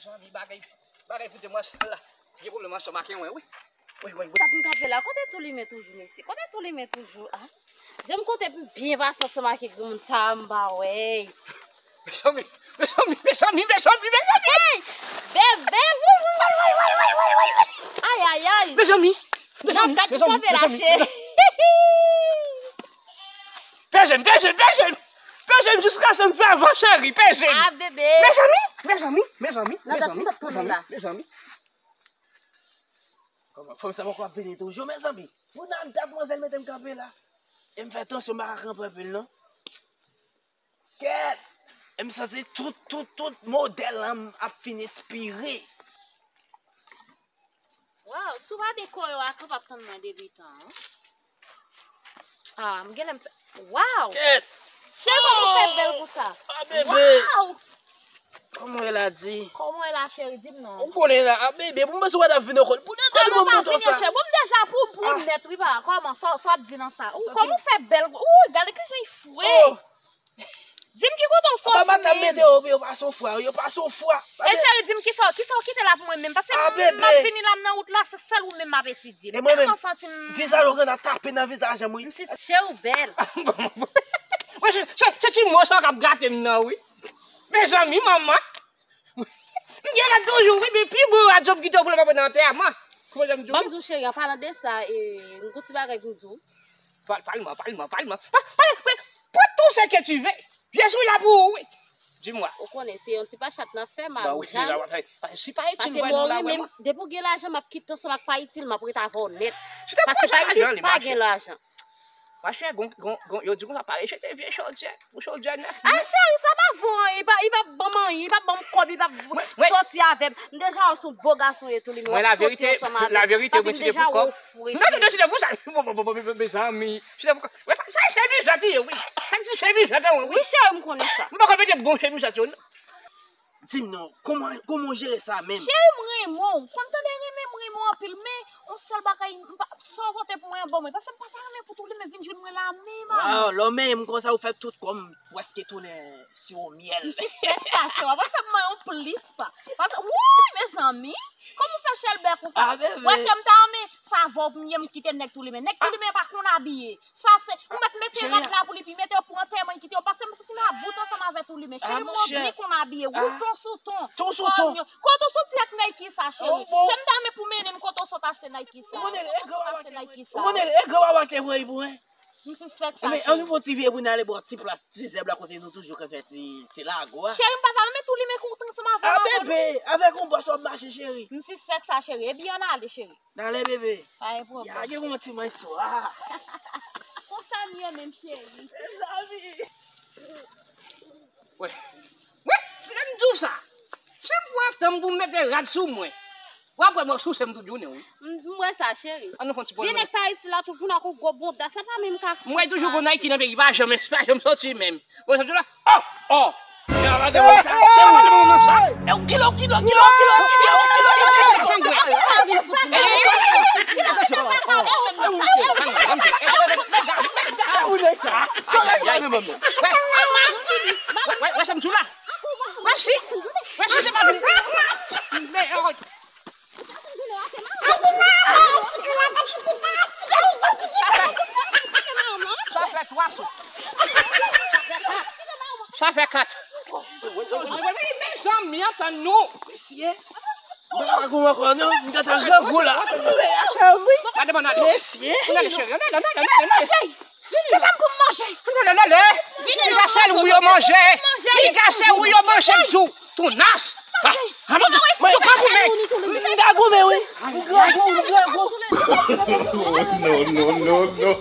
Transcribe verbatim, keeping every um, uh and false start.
Zanmi, bagay, bagay pou demwazèl la. Gen pwoblèm ansanm ak mwen, wi. Wi, wi, wi. Sa pou m kanpe la. Kote tou limen toujou, mesye? Kote tou limen toujou, a? Jan m konte pou byen pase ansanm ak granmoun sa a, m pa wè. Mezanmi, mezanmi, mezanmi, mezanmi, mezanmi. Hey! Bebe! Ay, ay, ay! Mezanmi, mezanmi, mezanmi, mezanmi. Peze m, peze m, peze m. Peze m jiskaske m fè van, cheri, peze m. Ah, bebe. Mezanmi, mezanmi, mezanmi, mezanmi, mezanmi, mezanmi. Kòman, fanm sa poko ap vini toujou, mezanmi? Pou nan dat manzèl mete m kanpe la. E m fè tansyon, m pa ka kanpe anpil, non. Kèt! E m santi tout, tout, tout modèl lan ap fin espire. Waw, si w pa gen kò yo, a, kanpe ap tann mwen depi tan, an. Ah, m genlè m fè, waw! Kèt! Cheri, kòman w fè bèl konsa? Ah, bebe! Waw! Kòman w ye la, di? Kòman w ye la, cheri? Di m non. Ou konnen la, ah, bebe, pou m panse w pa t ap vin ankò. Pou nèt, kòman w pa vin, cheri? Bon, m deja pou, pou nèt, wi, pa. Kòman, sa, sa w ap di nan sa? Ou, kòman w fè bèl? Ou, gade kijan l fre! Oh! Di m ki kote w soti menm. Papa, m ap mete yo, yo pase yon fwa, yo pase yon fwa. E cheri, di m kisa, kisa w kite la pou mwen menm? Paske m ap vini la, m nan wout la, se sèl ou menm m ap etidye. M tèlman santi m. Vizaj ou gen a tape nan vizaj mwen. M si cheri w bèl. Mwen, se, se, se ti mo sa k ap gate m nan, wi. Mezanmi, manman. M gen rad toujou, wi, men pi bon rad yo m kite yo pou lè m ap nan antèman. Kòman jan m di w? Ban m di w, cheri, an palan de sa, e, m gon ti bagay pou m di w. Pale, pale mwen, pale mwen, pale mwen. Pa, pa, pa, pa tout ce que tu veux. Je suis là pour ou, wi. Dis-moi. Ou konnen, se yon ti pachat n ap fè, m ap jal. Paske mwen, wi, menm, depi w gen lajan, m ap kite ansanm ak pa itil, m ap ret avè w nèt. Paske pa itil pa gen lajan. Mache, gon, gon, gon, yo di konsa, pa rejte vye chòdyè pou chòdyè nèf. Ah, cheri, sa pa vo, an, li pa, li pa ban m anyen, li pa ban m kòb, li pa sòti avè m. M deja wè se yon bo gason ye tou, li mwen sòti ansanm avè m. Paske m deja wè w fre, cheri. Non, non, non, chita pou sa. Bon, bon, bon, bon, mezanmi. Chita pou sa, se vizaj li ye, wi. Sa di se vizaj, wi. Wi, cheri, m konnen sa. M pa ka mete bon chemiz sa, non. Di m non, kòman, kòman w jere sa menm? Cheri, m renmen w. Konn tande renmen, m renmen w anpil, men yon sèl bagay, m pa, sa w vote pou mwen an ban mwen, paske m pa ta renmen fout ou li, men vin jwenn mwen la menm. Waw, lè w menm konsa, ou fè tout kò m prèske tounen sirop myèl. M sispèk sa, cheri. W ap fè m manyen yon plis pa. Paske, wouy, mezanmi! Kòman w fè chèlbè konsa? Ah, bebe. Wè, cheri, m ta renmen savon pou m ye, m kite nèg tou li, men nèg tou li, men pa konn abiye. Sa se, ou mèt mete rad la pou li, pi mete yo pou antèman, kite yo, paske m santi m about ansanm avè tou li, men cheri, mwen byen konn abiye, wouton sou ton. Ton sou ton. Kote w soti ak Nike sa, cheri? Cheri, m ta renmen pou mennen m kote w sot achte Nike sa. Kote w sot achte Nike sa? Ou konnen, e gran papa te voye pou mwen. M sispèk sa, cheri. Ann nou fè yon ti vire pou n ale bò ti plas, ti zèb la kote nou toujou konn fè ti, ti lago a. Cheri, m pa ta renmen tou li, men kontan ansanm avè w. Ah, bebe, avèk yon bòs w ap mache, cheri. M sispèk sa, cheri. Ebyen, ann ale, cheri. Dale, bebe. Pa gen pwoblèm. Ya, gen yon ti manch sou a. Konsa m ye menm, cheri. Mezanmi. Wè. Wè, lè m di w sa. Si m pran tan m pou m mete rad sou mwen, w ap wè m ap souse m tout jounen, wi. M, m wè sa, cheri. Ann nou fè yon ti pwomèn. Vye nèg pa itil la, tout jounen ak yon gwo bonda, sa pa menm ka fè. M wè toujou gon Nike nan peyi, pa janm, pa janm soti menm. Bon, sa la. Oh! Oh! Kila, kila, kila, kila. Wè, wè, wè, sa m di w la. Wè si, wè si se pa vre. Men, oh. Sa fè twa sou. Sa fè kat. Mezanmi, antann nou. Mesye, m pa ka gou ankò non, m gentan grangou la. Pa demann ale. Mesye. Ann ale, cheri, ann ale, ann ale, ann ale, ann ale. Cheri, kite m pou m manje. Ann ale, ann ale. Piga se ou yo manje. Piga se ou yo manje, m di w. Tounas! Ah, ah, non, non, non, non, pa goumen. M ta goumen, wi. M grangou, m grangou. No, no, no, no.